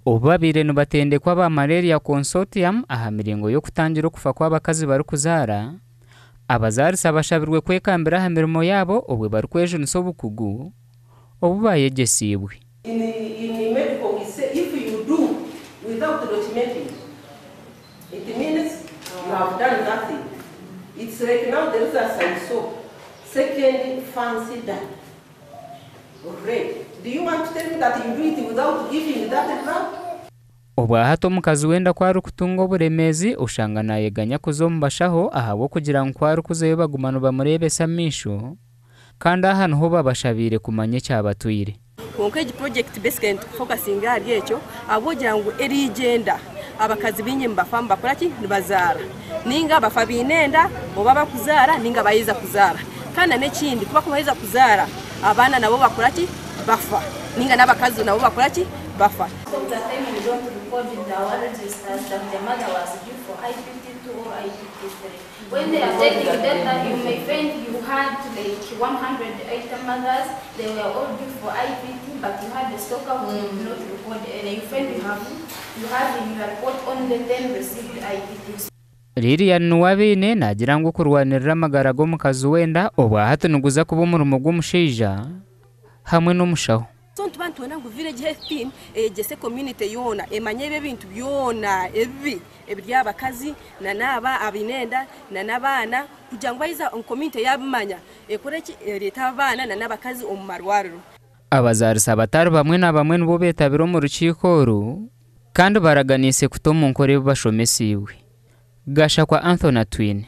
Obu babaire nibatendekwa aba Malaria Consortium aha miringo y'okutangira okufa kw'abakazi barikuzaara, abazaarisa bashabirwe kwekambira aha mirimo yaabo obwe barikwejunisa obukugu obu bayegyesiibwe. In medical we say if you do without documenting, it means you have done nothing. It's like now there is a some second fancy done. Already. Do you want to tell me that you do it without giving that drug? Obwahati omukazi wenda ku arikutunga oburemeezi oshanga naayeganya kuza omu bashaho ahabw'okugira ngu ku arikuzayo baguma nibamureebesa amaisho kandi aha niho babashabiire kumanya ekyabatwire. Kwonka egi project basically nitufokasinga ahari ekyo ahabw'okugira ngu erigyenda abakazi baingi nibafa nibakora ki? Nibazaara ninga bafa baine enda oba bakuzaara ninga baheza kuzaara. Kandi n'ekindi ku bakuheza kuzaara abaana nabo bakora ki? Bafa ninga n'abakazi nabo bakora ki? Bafa. Most of the time we don't record in our registers that the mother was due for IPT2 or IPT3. When they are taking data, you may find you had like 180 mothers, they were all due for IPT, but you had a stock out, you did not record any. You find you have in your report only 10 received IPTs. Lilian Nuwabiine naagira ngu okurwanirira amagara g'omukazi wenda obwahati niguza kuba omurimo gw'omushaija hamwe n'omushaho. So nituba nitwenda ngu village health team eyegyese community yoona emanye ebi ebintu byona ebibi ebiri aha bakazi na n'aba abaine enda na n'abaana kugira ngu bahiza community yaabimanya ekore ki ereete abaana na n'abakazi omu marwariro. Abazaarisa batari bamwe na bamwe nibo beetabire omu rukiiko oru kandi baraganiise kuta omu nkora ebi bashomesiibwe. Gashakwa Anthony Atwine.